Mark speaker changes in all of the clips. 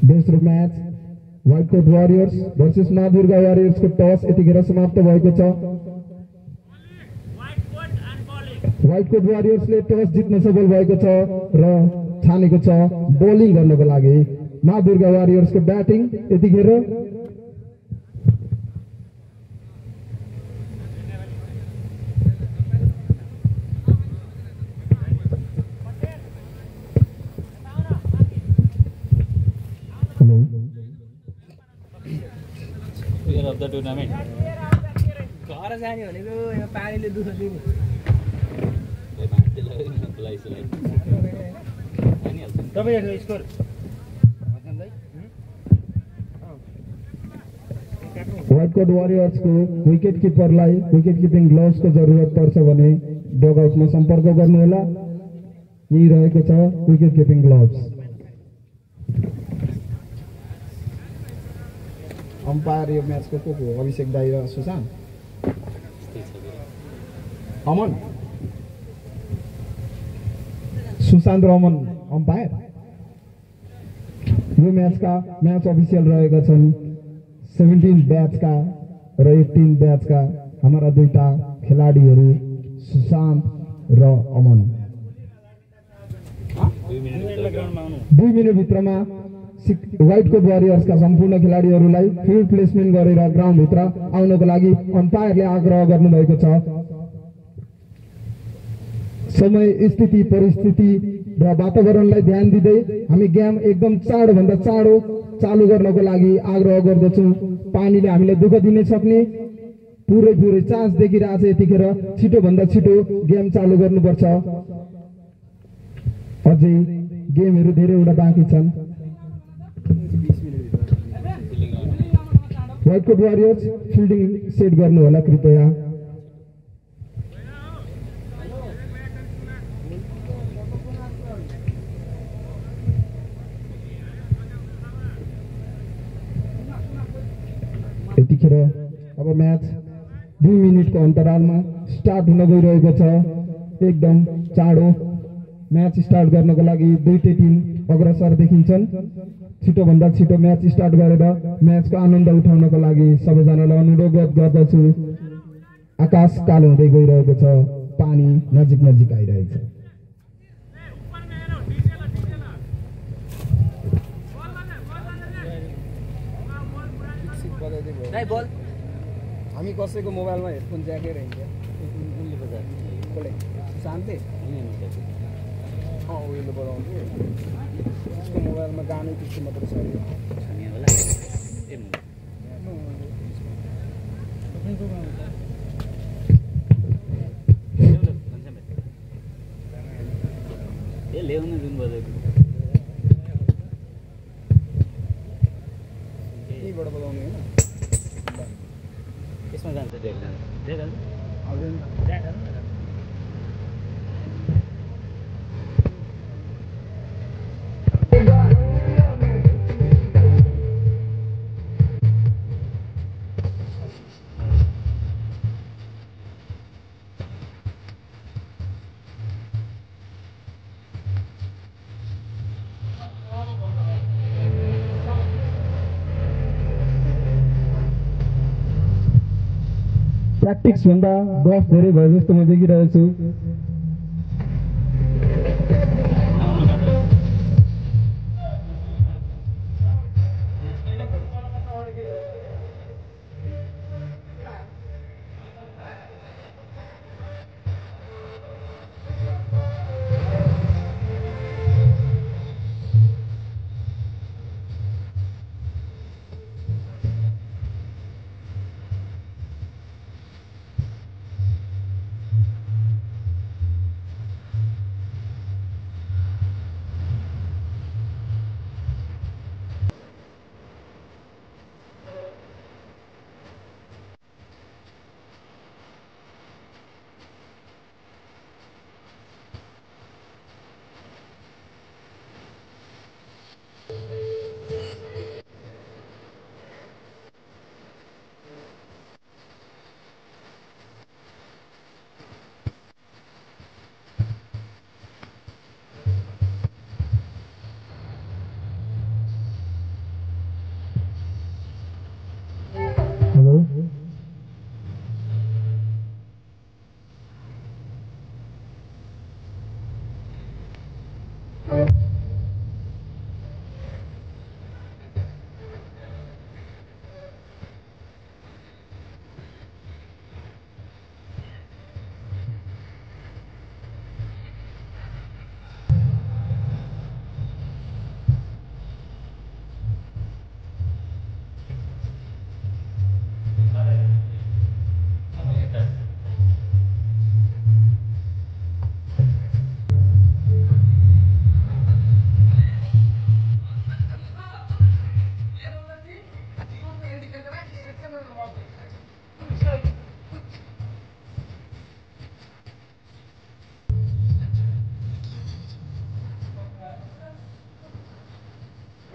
Speaker 1: दोस्रो match white coat warriors versus Maa Durga warriors को toss यतिखेर समाप्त भएको छ। व्हाइट कोट वारियर्सले टस जित्न सफल भएको छ र छानेको छ बोलिङ गर्नको लागि। माँ दुर्गा वारियर्सको ब्याटिङ यतिखेर
Speaker 2: of the tournament.
Speaker 3: घर जाने भनेको यहाँ पानीले दुःख दिने। तपाईको स्कोर
Speaker 1: व्हाइट कोट वारियर्स को विकेट किपरलाई विकेट किपिङ ग्लोभ्स को जरुरत पर्छ भने डगआउटमा सम्पर्क गर्नु होला। यही रहेको छ विकेट किपिङ ग्लोभ्स। अम्पायर यो म्याचको को हो? अभिषेक दाइ र सुशान्त अमन, सुशान्त र अमन अम्पायर। यो म्याच अफिसियल रहेका छन् 17 ब्याचका र 18 ब्याचका हाम्रा दुईटा खेलाडीहरू सुशान्त र अमन। 2 मिनेट भित्रमा व्हाइट कोट वारियर्सका सम्पूर्ण खेलाडीहरूलाई फिल्ड प्लेसमेन्ट गरेर ग्राउन्ड भित्र आउनको लागि अम्पायरले आग्रह गर्नुभएको छ। समय स्थिति परिस्थिति र वातावरणलाई ध्यान दिँदै हामी गेम एकदम चाँडोभन्दा चाँडो चालु गर्नको लागि आग्रह गर्दछौँ। पानीले हामीलाई दुःख दिन सक्ने पुरै चान्स देखिरहेछ। यतिखेर छिटोभन्दा छिटो गेम चालु गर्नुपर्छ। अझै गेमहरू धेरैवटा बाँकी छन्। White coat warriors fielding set गर्नु होला कृपया। यतिखेर अब म्याच 2 मिनेटको अन्तरालमा स्टार्ट हुन गइरहेको छ। एकदम चाँडो म्याच स्टार्ट गर्नको लागि दुईटै टिम अग्रसर देखिन्छन्। छिटोभन्दा छिटो म्याच स्टार्ट गरेर म्याचको आनन्द उठाउनको लागि सबैजनालाई अनुरोध गर्दछु। आकाश कालो हुँदै गइरहेको छ, पानी नजिक नजिक आइरहेछ।
Speaker 3: हामी कसैको मोबाइलमा हेडफोन ज्याकेर हिँड्छ शान्ति उहिले बजाउँछु। उसको मोबाइलमा गानै त्यस्तो मात्र छ
Speaker 2: ल्याउन जुन बजाएको
Speaker 3: यहीबाट बजाउने होइन।
Speaker 2: यसमा जान्छ
Speaker 1: प्र्याक्टिस भन्दा गफ धेरै भयो जस्तो म देखिरहेछु।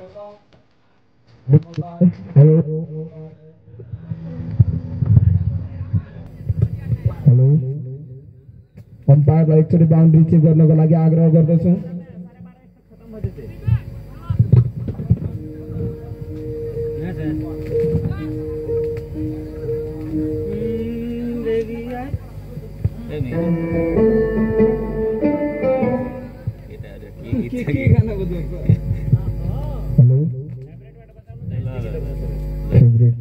Speaker 1: हेलो हेलो अम्पायरलाई एकचोटि बाउन्ड्री चेक गर्नको लागि आग्रह गर्दछु। हेलो फेभरेट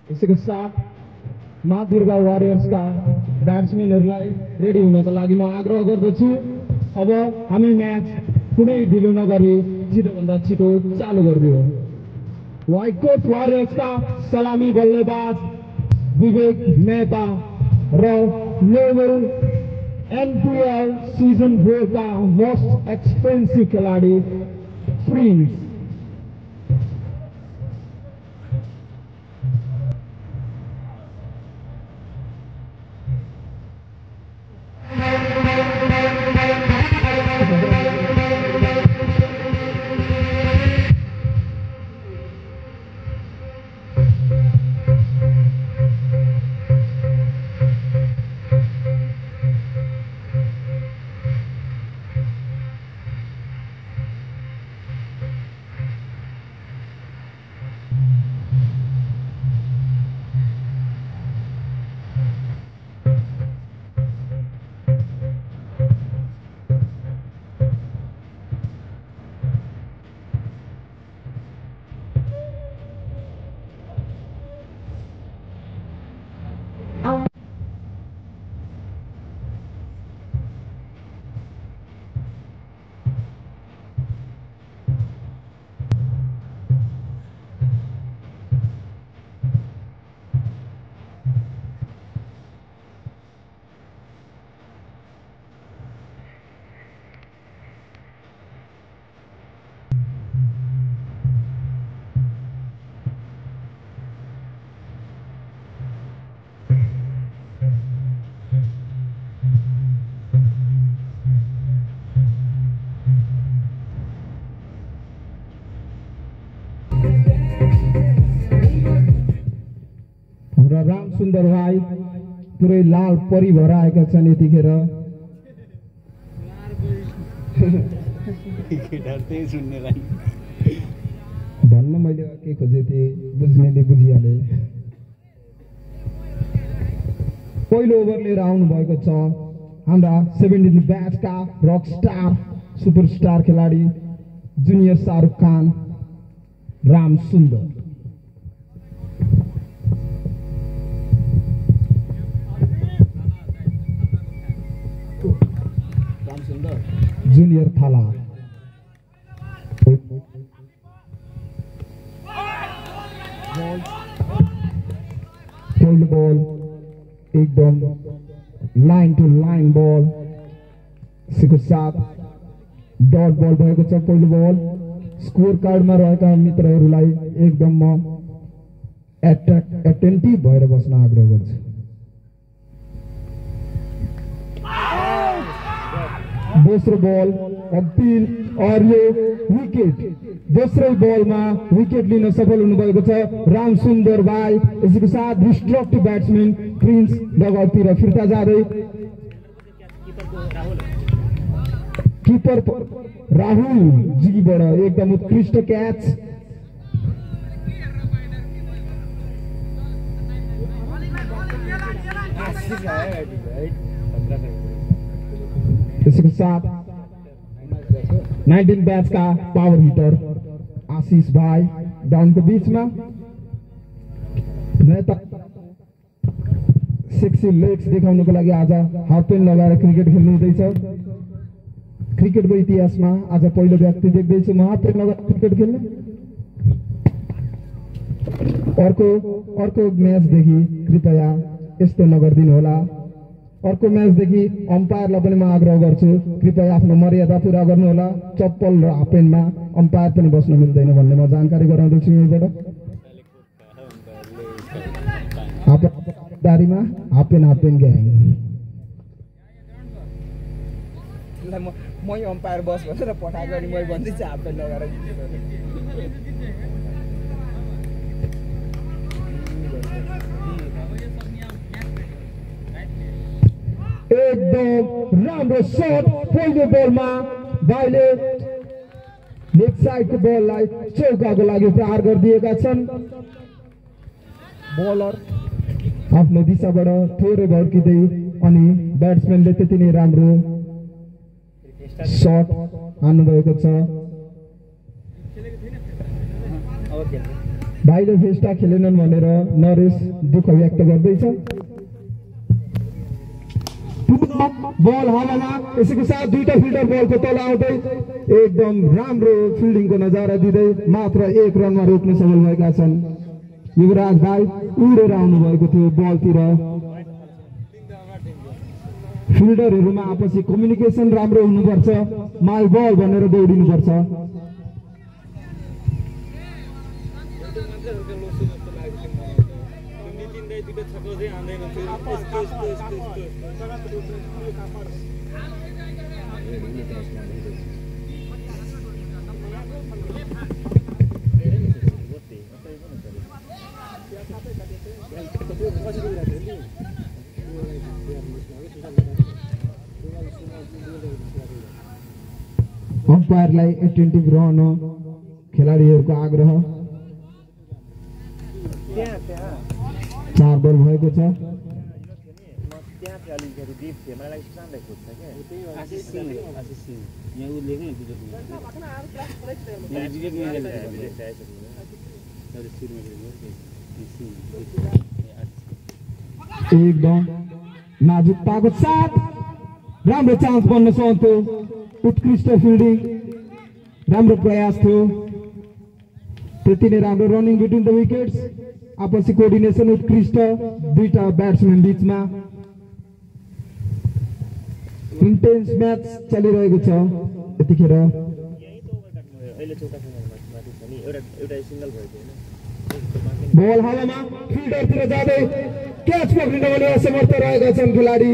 Speaker 1: यसको साथ माँ दुर्गा वारियर्सका ब्याट्सम्यानहरूलाई रेडी हुनको लागि म आग्रह गर्दछु। अब हामी म्याच कुनै ढिलो नगरी छिटोभन्दा छिटो चालु गरिदियो। वाइकोट वारियर्सका सलामी बल्लेबाज विवेक मेहता र लेभल एनपीएल सिजन 4 का मोस्ट एक्सपेन्सिभ खेलाडी प्रिन्स। राम सुन्दर भाइ पुरै लाल परी भएर आएका छन् यतिखेर। भन्न मैले के खोजेको थिएँ बुझ्नेले बुझिहाले। पहिलो ओभर लिएर आउनु भएको छ हाम्रा 17 ब्याचका रक स्टार सुपरस्टार खेलाडी जुनियर शाहरुख खान राम सुन्दर। जूनियर थाला पहिलो बल एकदम लाइन टू लाइन बल यसको साथ डट बल भएको छ। पहिलो बल स्कोर कार्डमा रहेका मित्रहरूलाई एकदम म एटेन्टिभ भएर बस्न आग्रह गर्छु। दोस्रो बल अपील और यो विकेट दोस्रो बलमा विकेट लिन सफल हुनुभएको छ राम सुन्दर भाइ। यसको साथ डिस्ट्रक्टिभ ब्याट्सम्यान प्रिन्स डगआउटतिर फिर्ता जाँदै किपर राहुल जीबाट एकदम उत्कृष्ट क्याच। इसके साथ 19 बैच का पावर हिटर आशीष भाई डाउन को बीच में मैं सेक्सी लेग्स देखाउनको लागि आज हाफ पेन लगाएर क्रिकेट खेल्नु हुँदैछ। क्रिकेटको इतिहासमा आज पहिलो व्यक्ति देख्दैछु म हाफ पेन लगाएर क्रिकेट खेल्ने। अर्को म्याचदेखि कृपया यस्तो नगरिदिनु होला। अर्को म्याचदेखि अम्पायरलाई पनि म आग्रह गर्छु, कृपया आफ्नो मर्यादा पुरा गर्नु होला। चप्पल र हाफ प्यान्टमा अम्पायर पनि बस्न मिल्दैन भन्ने म जानकारी गराउँदैछु यहीँबाट। दारीमा हाफ प्यान्ट ग्याङ।
Speaker 3: मै अम्पायर बस भनेर पठाएको अनि मै भन्दैछु हाफ प्यान्ट लगाएर।
Speaker 1: एकदम राम्रो शट पहिलो बलमा भाइले लेफ्ट साइडको बललाई चौकाको लागि प्रहार गरिदिएका छन्। बलर आफ्नो दिशाबाट थोरै भड्किँदै अनि ब्याट्सम्यानले त्यति नै राम्रो शट हान्नुभएको छ। भाइले फेस्टा खेलेनन् भनेर नरेश दुःख व्यक्त गर्दैछ। बल हावामा, यसैको साथ दुईटा फिल्डर बलको तल आउँदै एकदम राम्रो फिल्डिङको नजारा दिँदै मात्र 1 रनमा रोक्न सफल भएका छन्। युवराज भाइ उडेर आउनु भएको थियो बलतिर। फिल्डरहरूमा आपसी कम्युनिकेसन राम्रो हुनुपर्छ, माई बल भनेर दौडिनुपर्छ। अम्पायरलाई एटेन्टिभ रहन खेलाडीहरूको आग्रह। 4 बल भएको छ। एकदम नाजुकताको साथ राम्रो चान्स बन्न सक्थ्यो। उत्कृष्ट फिल्डिङ, राम्रो प्रयास थियो। त्यति नै राम्रो रनिङ बिट्विन द विकेट्स, आपसी कोअर्डिनेसन उत्कृष्ट दुईटा ब्याट्सम्यान बीचमा। इन्टेन्स म्याच चलिरहेको छ यतिखेर। बल हावामा फिल्डरतिर जाँदै क्याच पक्रिन भने असमर्थ रहेका छन् खेलाडी।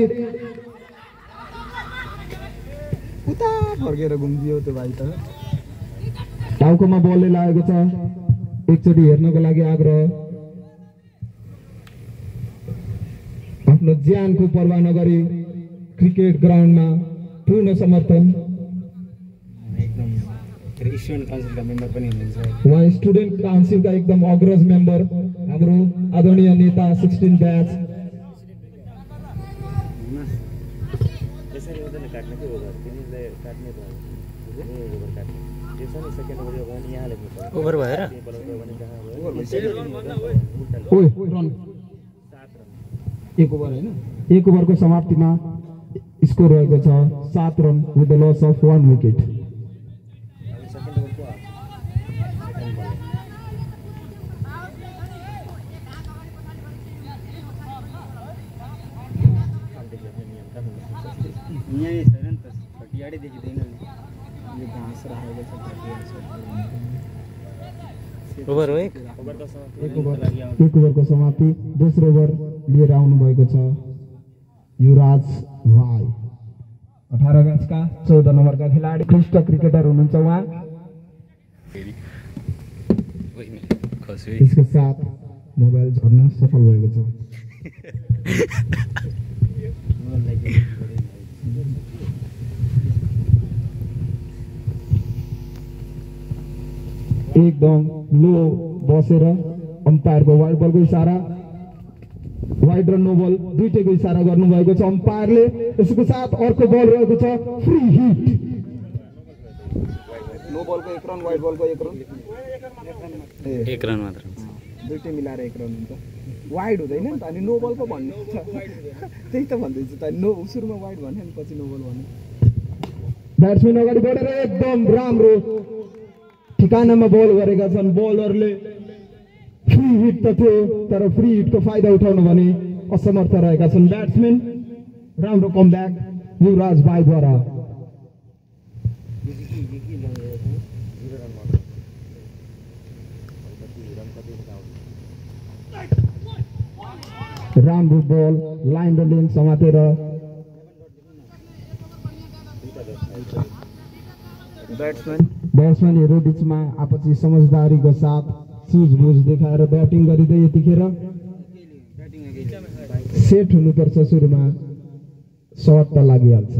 Speaker 3: उता फर्केर घुम्दियो त्यो भाइ त।
Speaker 1: टाउकोमा बलले लागेको छ, एकचोटि हेर्नको लागि आग्रह। आफ्नो ज्यानको पर्वाह नगरी क्रिकेट ग्राउन्डमा पूर्ण समर्थन। उहाँ स्टुडेन्ट काउन्सिलका एकदम अग्रज मेम्बर, हाम्रो आदरणीय नेता 16 ब्याच।
Speaker 2: ओभर भएर
Speaker 1: एक ओभर हैन, एक ओभरको समाप्तिमा स्कोर रहेको छ 7 run with the loss of 1 wicket.
Speaker 2: Over हो एक
Speaker 1: ओभरको समाप्ति। दोस्रो ओभर लिएर आउनु भएको छ युवराज भाइ, 18 गजका 14 नम्बरका खेलाडी, उत्कृष्ट क्रिकेटर हुनुहुन्छ उहाँ। त्यसको साथ मोबाइल झर्न सफल भएको छ। एकदम लो बसेर अम्पायरको वाइड बलको इशारा, वाइड र नो बल दुईटैको इशारा गर्नुभएको छ अम्पायरले। यसको साथ अर्को बल रहेको छ फ्री हिट।
Speaker 3: नो बलको 1 रन, वाइड बलको 1 रन।
Speaker 2: 1 रन मात्र
Speaker 3: दुईटै मिलाएर 1 रन हुन्छ। वाइड हुँदैन नि त, अनि नो बल पो भन्नु छ। त्यही त भन्दैछु त, नो सुरुमा वाइड भन्यो अनि पछि नो बल भन्यो।
Speaker 1: ब्याट्सम्यान अगाडि बढेर एकदम राम्रो ठिकानामा बल गरेका छन् बलरले। फ्री हिट त थियो तर फ्री हिटको फाइदा उठाउन भने असमर्थ रहेका छन् ब्याट्सम्यान। राम्रो कमब्याक युवराज भाइद्वारा। राम्रो बल लाइन र लेन समातेर ब्याट्सम्यानहरू बिचमा आपसी समझदारीको साथ सुझबुझ देखाएर ब्याटिङ गरिँदै यतिखेर सेट हुनुपर्छ सुरुमा सर्ट त लागिहाल्छ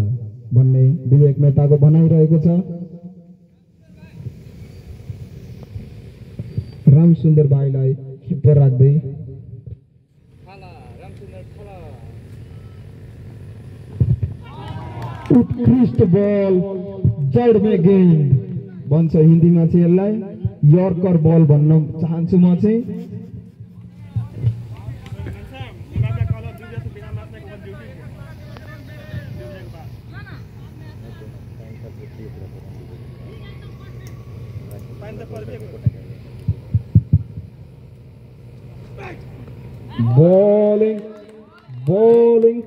Speaker 1: भन्ने विवेक मेहताको भनाइरहेको छ। रामसुन्दर भाइलाई किपर राख्दै उत्कृष्ट बल जड में गेन्द भन्छ हिन्दीमा चाहिँ यसलाई यर्कर बल भन्न चाहन्छु म चाहिँ। बॉलिंग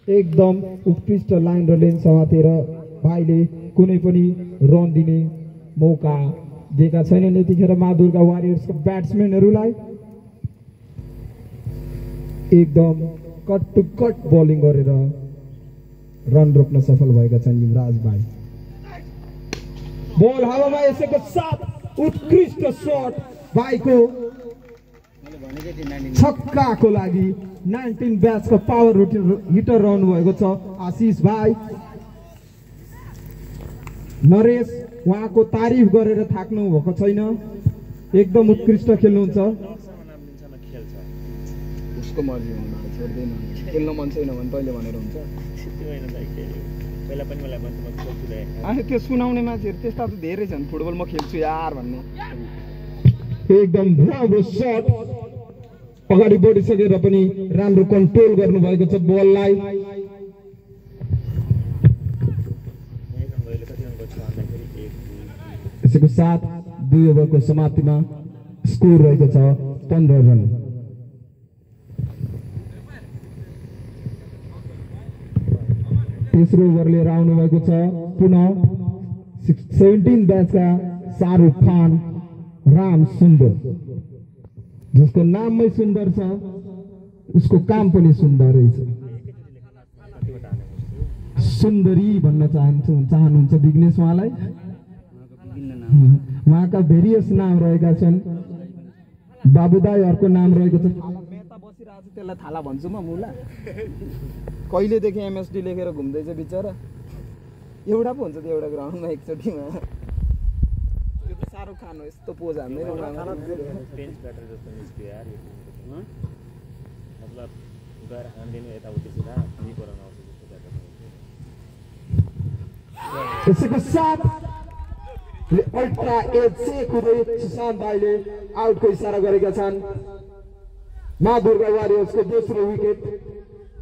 Speaker 1: एकदम उत्कृष्ट लाइन र लेन समातेर भाइले कुनै पनि रन दिने मौका दिएका छैनन् यतिखेर मादुर्गा वारियर्सका ब्याट्सम्यानहरूलाई। एकदम कट टु कट बलिङ गरेर रन रोक्न सफल भएका छन् युवराज भाइ। बल हावामा यसैको साथ उत्कृष्ट शट भाइको छक्काको लागि 19 ब्याचको पावर हिटर रहनु भएको छ आशिष भाइ। नरेश उहाँको तारिफ गरेर थाक्नु भएको छैन, एकदम उत्कृष्ट खेल्नुहुन्छ।
Speaker 3: उसको मर्जी हो, छोड्दैन। खेल्न मन छैन भने तैँले भनेर हुन्छ। अनि त्यो सुनाउने मान्छेहरू त्यस्ता त धेरै छन्, फुटबल म खेल्छु यार भन्ने।
Speaker 1: एकदम राम्रो शट अगाडि बढिसकेर पनि राम्रो कन्ट्रोल गर्नुभएको छ बललाई। यसको साथ 2 ओभरको समाप्तिमा स्कोर रहेको छ 15 रन। तेस्रो ओभर लिएर आउनु भएको छ पुनः 17 ब्याचका शाहरुख खान राम सुन्दर, जिसको नाममै सुन्दर छ उसको काम पनि सुन्दर रहेछ। सुन्दरी भन्न चाहनुहुन्छ विघ्नेश उहाँलाई। उहाँका भेरियस नाम रहेका छन्। बाबुदाईहरूको नाम रहेको छ
Speaker 3: मेहता बसिरहेको छ, त्यसलाई थाला भन्छु म मुला। कहिलेदेखि एमएसडी लेखेर घुम्दैछ बिचरा। एउटा पो हुन्छ त्यो एउटा ग्राउन्डमा एकचोटिमा। त्यो त शाहरुख खान हो, यस्तो पोज हान्दैन
Speaker 1: त्यसको साथ अल्ट्रा एज से खुदै सुशान्त भाइले आउटको इशारा गरेका छन्। मादुर्गा वारियर्सको दोस्रो विकेट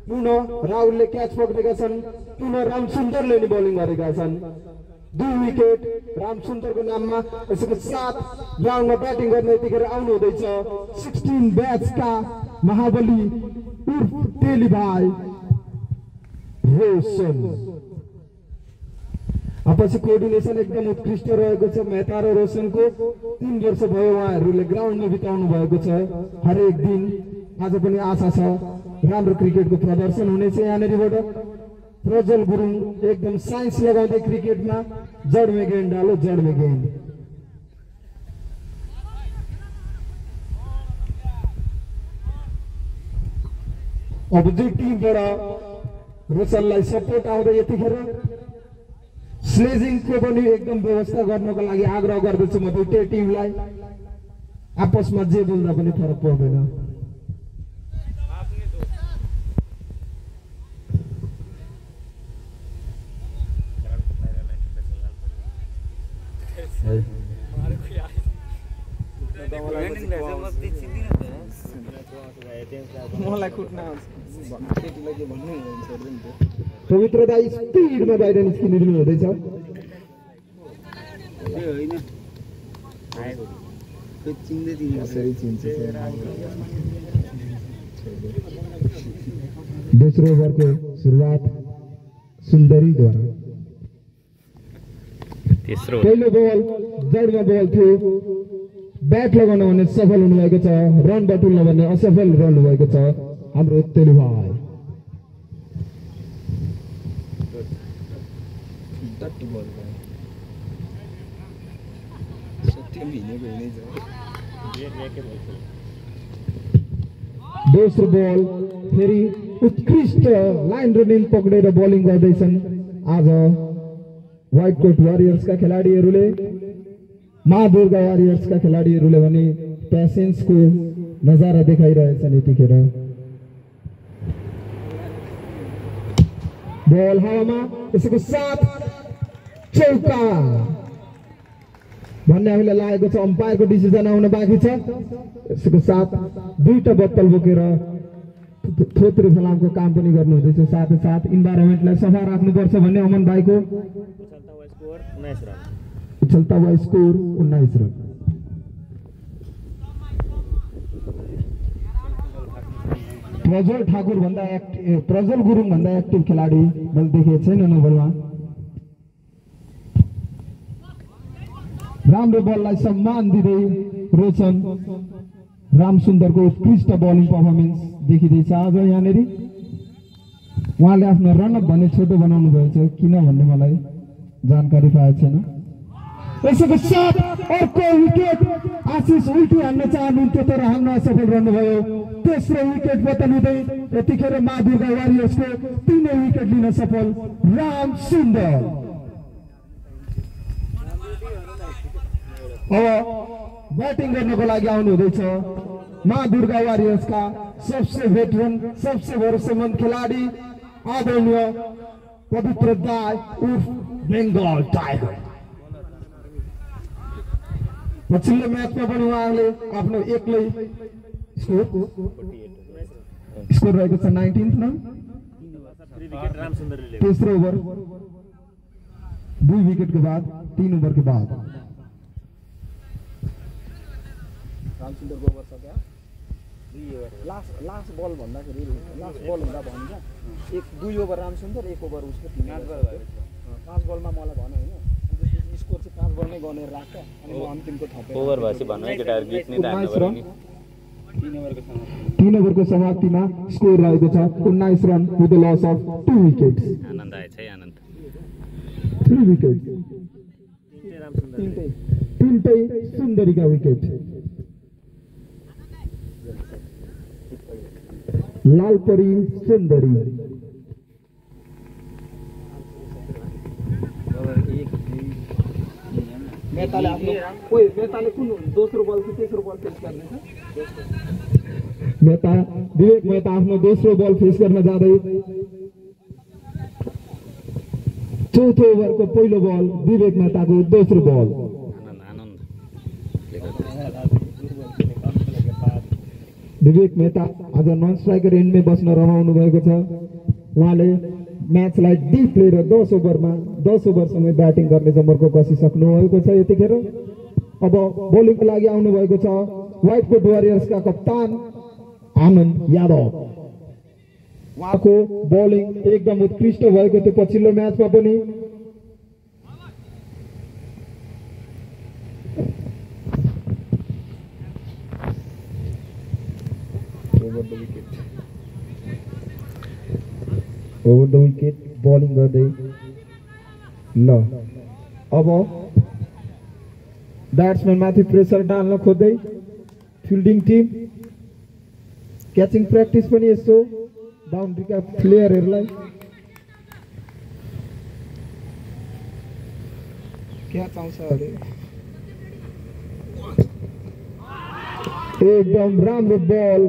Speaker 1: पुनः राहुलले क्याच पक्रेका छन्, पुनः रामसुन्दरले नि बलिङ गरेका छन्। 2 विकेट रामसुन्दरको नाममा। यसको साथ ग्राउन्डमा ब्याटिङ गर्ने यतिखेर आउनु हुँदैछ 16 ब्याचका महाबली उर्फ तेली भाइ रोशन। आपसी कोअर्डिनेसन एकदम उत्कृष्ट रहेको छ मेहता र रोशनको। 3 वर्ष भयो उहाँहरूले ग्राउन्डमा बिताउनु भएको छ। हरेक दिन आज पनि आशा छ राम्रो क्रिकेटको प्रदर्शन हुनेछ यहाँनिरबाट। प्रज्वल गुरुङ एकदम साइन्स लगाउँदै क्रिकेटमा जड में गेंद डालो, जड में गेंद। अब दुई टिमबाट रोशनलाई सपोर्ट आउँदै यतिखेर स्लेजिङको पनि एकदम व्यवस्था गर्नको लागि आग्रह गर्दछु म दुईटै टिमलाई। आपसमा जे बोल्दा पनि फरक पर्दैन।
Speaker 3: मलाई कुट्न केटीलाई के भन्नु छोड्दैन त्यो।
Speaker 1: पवित्र दाई स्पिडमा बाहिर निस्किनु दिनु हुँदैछ।
Speaker 3: कसरी चिन्छ
Speaker 1: दोस्रो ओभरको सुरुवात सुन्दरीद्वारा।
Speaker 2: तेस्रो
Speaker 1: पहिलो बल जडमा बल थियो, ब्याट लगाउन भने सफल हुनुभएको छ, रन बटुल्न भने असफल रहनुभएको छ हाम्रो तेलु भाइ। दोस्रो बल फेरि उत्कृष्ट लाइन रनिङ पक्रेर बलिङ गर्दैछन् आज व्हाइट कोट वारियर्सका खेलाडीहरूले। महादुर्गा वारियर्सका खेलाडीहरूले भने प्यासेन्सको नजारा देखाइरहेछन् यतिखेर। बल हावामा, यसको साथ चौका भन्ने हामीलाई लागेको छ। अम्पायरको डिसिजन आउन बाँकी छ। यसको साथ दुईटा बत्तल बोकेर थोत्रो फलामको काम पनि गर्नुहुँदैछ। साथै साथ इन्भाइरोमेन्टलाई सफा राख्नुपर्छ भन्ने अमन भाइको। उछल्ता हुआ स्कोर 19 रन। प्रज्वल ठाकुर भन्दा प्रज्वल गुरुङ भन्दा एक्टिभ खेलाडी मैले देखेको छैन नोबलमा। राम्रो बललाई सम्मान दिँदै रोशन रामसुन्दरको उत्कृष्ट बलिङ पर्फर्मेन्स देखिँदैछ आज यहाँनिर। उहाँले आफ्नो रनअप भने छोटो बनाउनु भएको छ, किन भन्ने मलाई जानकारी पाएको छैन। यसको साथ अर्को विकेट आशिष उल्टी हान्न चाहनुहुन्थ्यो तर हान्न असफल रहनुभयो। तेस्रो विकेट पतन हुँदै यतिखेर महादुर्गा वारियर्सको तीनै विकेट लिन सफल राम सुन्दर। अब ब्याटिङ गर्नको लागि आउनु हुँदैछ महादुर्गा वारियर्सका सबसे भेटरन, सबसे भरोसेमंद खिलाडी आदरणीय पवित्र दाई उर्फ बेंगल टाइगर। पछिल्लो म्याचमा पनि उहाँले आफ्नो एक्लै स्कोर रहेको छ 19 रन। तेस्रो ओभर 2 विकेटको बाद 3 ओभरको बाद
Speaker 3: रामसुन्दरको ओभर छ क्या लास्ट बल भन्दाखेरि लास्ट बल हुँदा भन्छ 1-2 ओभर रामसुन्दर 1 ओभर उसको 5 बलमा मलाई भन होइन स्कोर चाहिँ 5 बलमै गनेर राख्छ अनि म अन्तिमको थपेँ
Speaker 2: ओभर भएपछि भन्नु है केटाहरु गीत नै तान्नु पर्यो नि।
Speaker 1: 3 ओभरको समाप्तिमा स्कोर रहेको छ 19 run with the loss of 2 wickets.
Speaker 2: आनन्द आएछ है आनन्द।
Speaker 1: 3 विकेट तीनटै सुन्दरीका विकेट। लालपरी सुन्दरी
Speaker 3: मेहताले आफ्नो मेहताले कुन दोस्रो बल कि तेस्रो बल फेस गर्नेछ?
Speaker 1: मेहता विवेक मेहता आफ्नो दोस्रो बल फेस गर्न जाँदै चौथो ओभरको पहिलो बल विवेक मेहताको दोस्रो बल। विवेक मेहता आज नन स्ट्राइकर एन्डमै बस्न रमाउनु भएको छ। उहाँले म्याचलाई डिप लिएर 10 ओभरसम्म ब्याटिङ गर्ने जमर्को कसिसक्नु भएको छ यतिखेर। अब बोलिङको लागि आउनु भएको छ व्हाइट कोट वारियर्सका कप्तान आनन्द यादव। उहाँको बोलिङ एकदम उत्कृष्ट भएको थियो पछिल्लो म्याचमा पनि। ओभर द विकेट बलिङ गर्दै ल अब ब्याट्सम्यान माथि प्रेसर डाल्न खोज्दै फिल्डिङ टिम क्याचिङ प्र्याक्टिस पनि यसो बाउन्ड्रीका प्लेयरहरूलाई
Speaker 3: क्याच आउँछ अरे
Speaker 1: एकदम राम्रो बल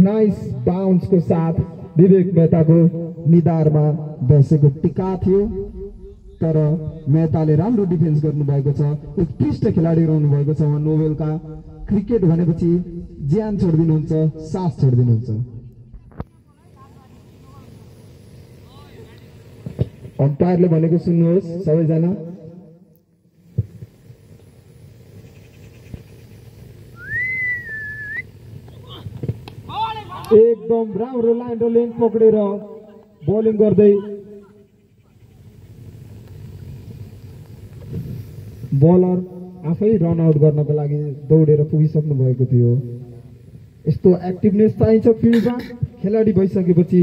Speaker 1: नाइस बाउन्सको साथ विवेक मेहताको निधारमा बसेको टिका थियो तर मेहताले राम्रो डिफेन्स गर्नुभएको छ। उत्कृष्ट खेलाडी रहनु भएको छ उहाँ। नोबेलका क्रिकेट भनेपछि ज्यान छोडिदिनुहुन्छ, सास छोडिदिनुहुन्छ। अम्पायरले भनेको सुन्नुहोस् सबैजना। एकदम राम्रो लाइन र लेन्थ पक्रेर बलिङ गर्दै बलर आफै रन आउट गर्नको लागि दौडेर पुगिसक्नु भएको थियो। यस्तो एक्टिभनेस चाहिन्छ फिल्डमा। खेलाडी भइसकेपछि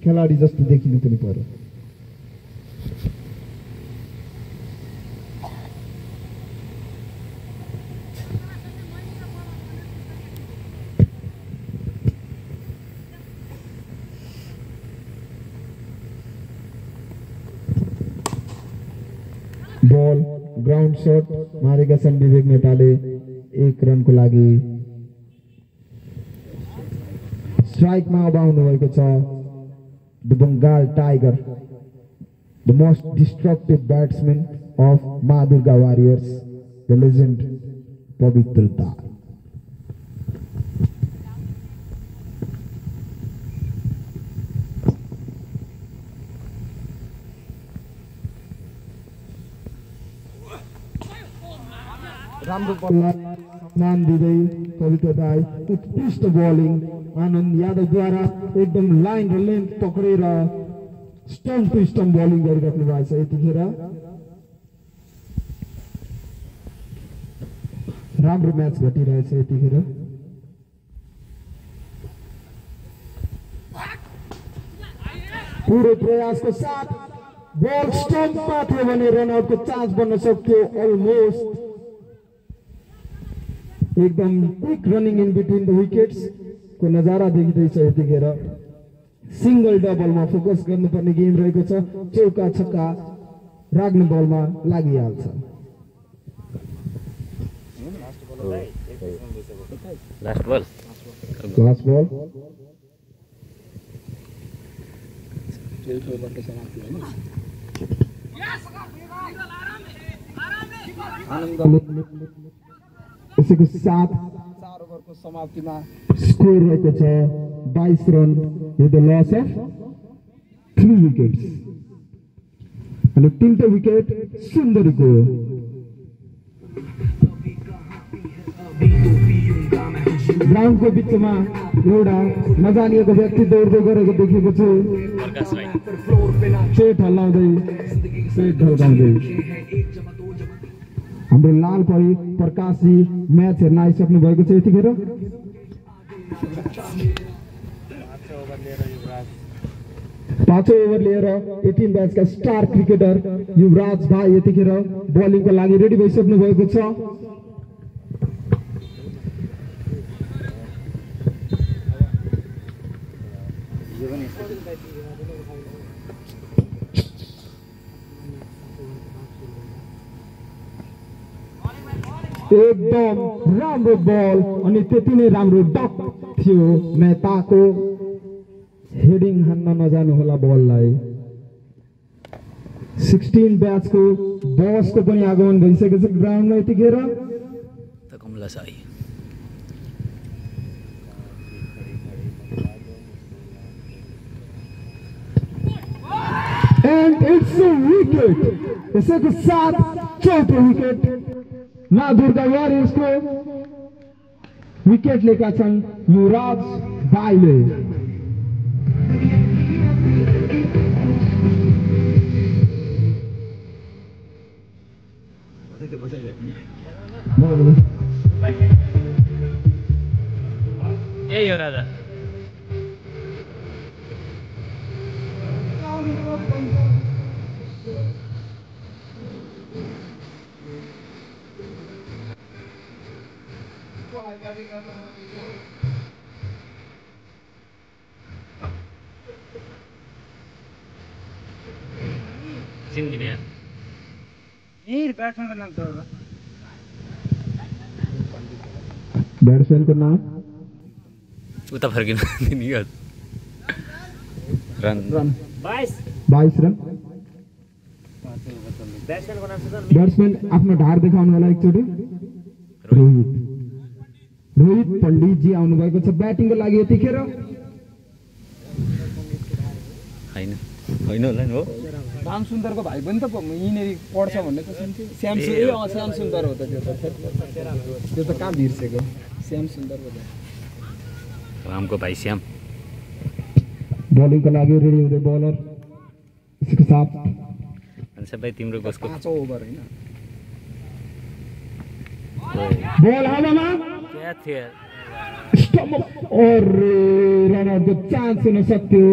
Speaker 1: खेलाडी जस्तो देखिनु पनि पर्यो। बल ग्राउन्ड शट मारेका छन् विवेक मेटाले 1 रनको लागि। स्ट्राइकमा अब आउनु भएको छ the Bengal tiger, the most destructive batsman of Maa Durga warriors, the legend पवित्र दास। राम्रो बललाई सम्मान दिँदै पवित्र दाई उत्कृष्ट बलिङ आनन्द यादवद्वारा एकदम लाइन र लेन्थ पक्रेर स्टम्प टु स्टम्प बलिङ गरिराख्नु भएको छ। यतिखेर राम्रो म्याच घटिरहेछ। यतिखेर पुरै प्रयासको साथ बल स्टम्पमा थियो भने रनआउटको चान्स बन्न सक्थ्यो। अलमोस्ट एकदम quick running in between the wickets को नजारा देखिँदैछ। यतिखेर सिंगल डबलमा फोकस गर्नुपर्ने गेम रहेको छ। चौका छक्का राख्ने बलमा लागिहाल्छ। लास्ट बल यसैको साथ 4 ओभरको समाप्तिमा स्कोर रहेको छ 22 run with the loss of 3 wickets. अनि 3टा विकेट सुन्दरीको। ग्राउन्डको बिचमा एउटा नजानिएको व्यक्ति दौड्दै गरेको देखेको छु। पेट हल्लाउँदै पेट ढल्काउँदै हाम्रो लाल परी प्रकाशजी म्याच हेर्न आइसक्नु भएको छ। यतिखेर 5 ओभर लिएर 18 ब्याचका स्टार क्रिकेटर युवराज भाइ यतिखेर बलिङको लागि रेडी भइसक्नु भएको छ। एकदम राम्रो बल अनि त्यति नै राम्रो डक थियो। मेहताको हेडिङ हान्न नजानु होला बललाई। 16 ब्याचको बसको पनि आगमन भइसकेको छ ग्राउन्डमा यतिखेर। And it's a wicket. यसैको साथ चौथो विकेट मा दुर्गा वारियर्सको विकेट लिएका छन् युवराज भाइले।
Speaker 2: यही हो राजा।
Speaker 1: बैट्समैन को नाम
Speaker 2: उता फर्किनु नि रन
Speaker 1: 22 रन। बैट्समैन आफ्नो ढाड देखाउनु होला एकचोटि। रोहित पण्डित जी आउनु भएको छ ब्याटिङको लागि यतिखेर।
Speaker 2: हैन हैन होला नि हो।
Speaker 3: राम सुन्दरको भाइ पनि त यिनीहरु पढ्छ भन्ने त सुन्थे। श्याम सुन्दर हो त त्यो त कहाँ बिर्सेको। श्याम सुन्दरको भाइ
Speaker 2: रामको भाइ श्याम
Speaker 1: बलिङको लागि रेडी हुँदै बलर यसको साथ
Speaker 2: अनि भाइ तिम्रो कसको
Speaker 3: 5 ओभर हैन
Speaker 1: बल हावामा
Speaker 2: क्या थियो
Speaker 1: स्टम्प और रनआउटको चान्स हुन सक्थ्यो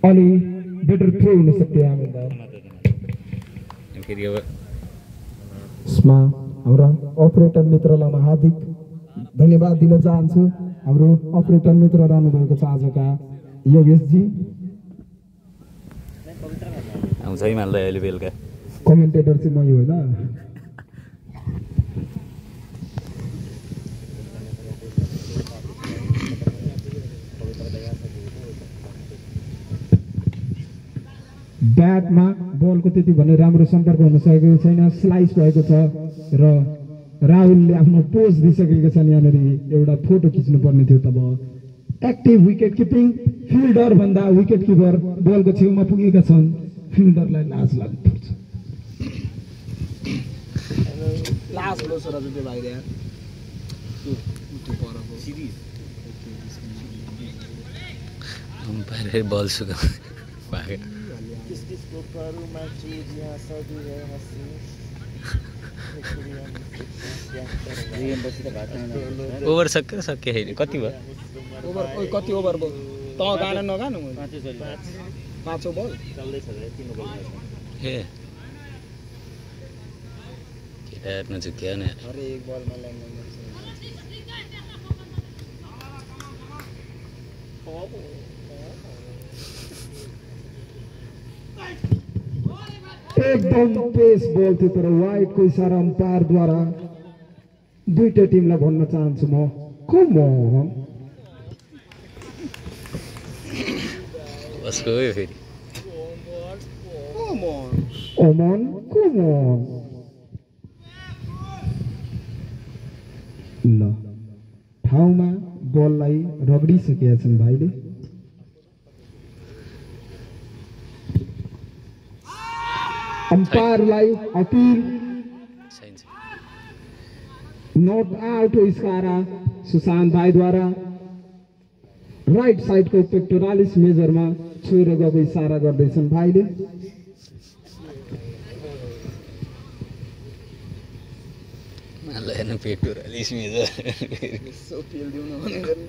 Speaker 1: अलि बेटर थ्रो हुन सक्थ्यो हामीलाई
Speaker 2: फेरि अब
Speaker 1: यसमा हाम्रा अपरेटर मित्रलाई म हार्दिक धन्यवाद दिन चाहन्छु हाम्रो अपरेटर मित्र रहनु भएको छ आजका योगेशजी
Speaker 2: आउँछ है माल्दै अहिले बेलुका
Speaker 1: कमेन्टेटर चाहिँ मै होइन ब्याटमा बलको त्यति भने राम्रो सम्पर्क हुन सकेको छैन स्लाइस भएको छ र राहुलले आफ्नो पोज दिइसकेका छन् यहाँनिर एउटा फोटो खिच्नु पर्ने थियो तब एक्टिभ विकेट किपिङ फिल्डर भन्दा विकेट किपर बलको छेउमा पुगेका छन् फिल्डरलाई लाज लाग्नुपर्छ
Speaker 3: लास्ट लो सर त्यो भाइले यार
Speaker 2: अम्पायर बल सुगा भागे
Speaker 4: किसको करूं मैं चीज यहाँ सदी है हंसी
Speaker 2: ओभर सक्यो होइन कति भयो
Speaker 3: ओभर ओइ कति ओभर भयो त गाना नगानु 5 बल
Speaker 2: ए केटा नजुक्यो न
Speaker 3: अरे एक बलमा ल्यान्ड
Speaker 1: एकदम पेस बल थियो तर वाइडको इसारा अम्पायरद्वारा दुईटा टिमलाई भन्न चाहन्छु म कम अन
Speaker 2: कसको हो फेरि
Speaker 1: ओमन कम अन ल ठाउँमा बललाई रगडिसकेका छन् भाइले अम्पायरलाई अपिल नोट आउट हो इशारा सुशान्त भाइद्वारा राइट साइडको पेक्टोरालिस मेजरमा छुएर गएको इशारा गर्दैछन् भाइले
Speaker 2: मलाई पेक्टोरालिस मेजर
Speaker 3: सो फिल दिउन भने गरी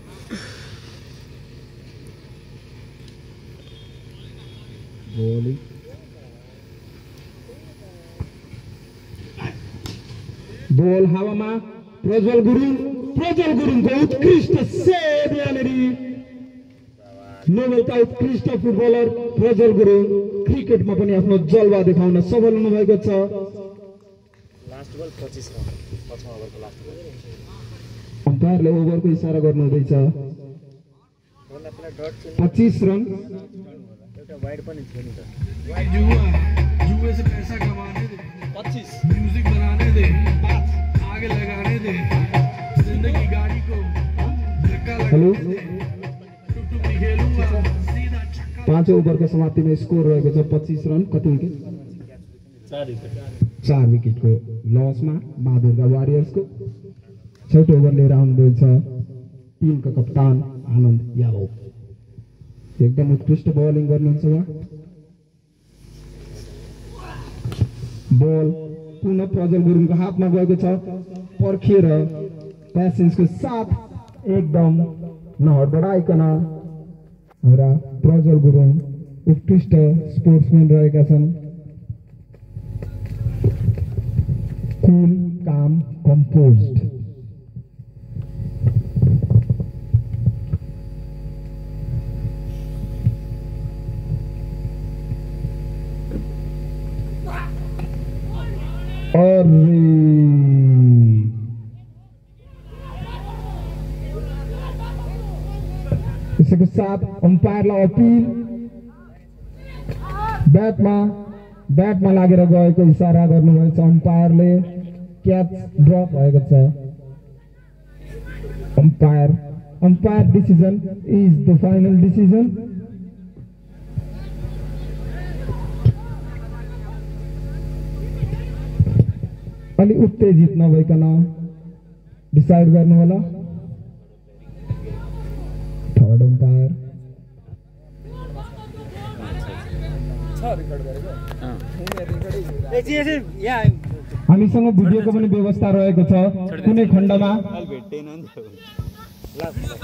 Speaker 1: बॉलिंग बॉल हावामा प्रज्वल गुरुङको उत्कृष्ट सेभ यहाँनिर नोबेलका उत्कृष्ट फुटबलर प्रज्वल गुरुङ क्रिकेटमा पनि आफ्नो जलवा देखाउन सफल हुनुभएको छ
Speaker 4: लास्ट बल 25 रन 5 ओभरको लास्ट बल
Speaker 1: अम्पायरले ओभरको इशारा गर्नुहुँदैछ 25 रन
Speaker 4: एउटा वाइड पनि थियो नि त
Speaker 5: वाइड जुए से पैसा कमाने दे 25 म्यूजिक बनाने दे आगे लगाने दे जिंदगी गाड़ी को धक्का
Speaker 1: हेलो
Speaker 5: लगाने दे टुक खेलूंगा सीधा छक्का
Speaker 1: 5 ओभरको समाप्तिमा स्कोर रहेको छ 25 रन कति विकेट 4 विकेटको लसमा माधुर्गा वारियर्सको 6 ओभर लिएर आउनुभएको छ टिमका कप्तान आनन्द यादव एकदम उत्कृष्ट बलिङ गर्नुहुन्छ उहाँ बल पुनः प्रज्वल गुरुङको हातमा गएको छ पर्खिएर प्यासेन्सको साथ एकदम नहडबडाइकन हाम्रा प्रज्वल गुरुङ उत्कृष्ट स्पोर्ट्सम्यान रहेका छन् कुल काम कम्पोज्ड यसको साथ अम्पायरलाई अपिल ब्याटमा लागेर गएको इशारा गर्नुभएको छ अम्पायरले क्याच ड्रप भएको छ umpire decision is the final decision अलि उत्तेजित नभइकन डिसाइड गर्नु होला हामीसँग भिडियोको पनि व्यवस्था रहेको छ कुनै खण्डमा
Speaker 2: भेट्दैन नि त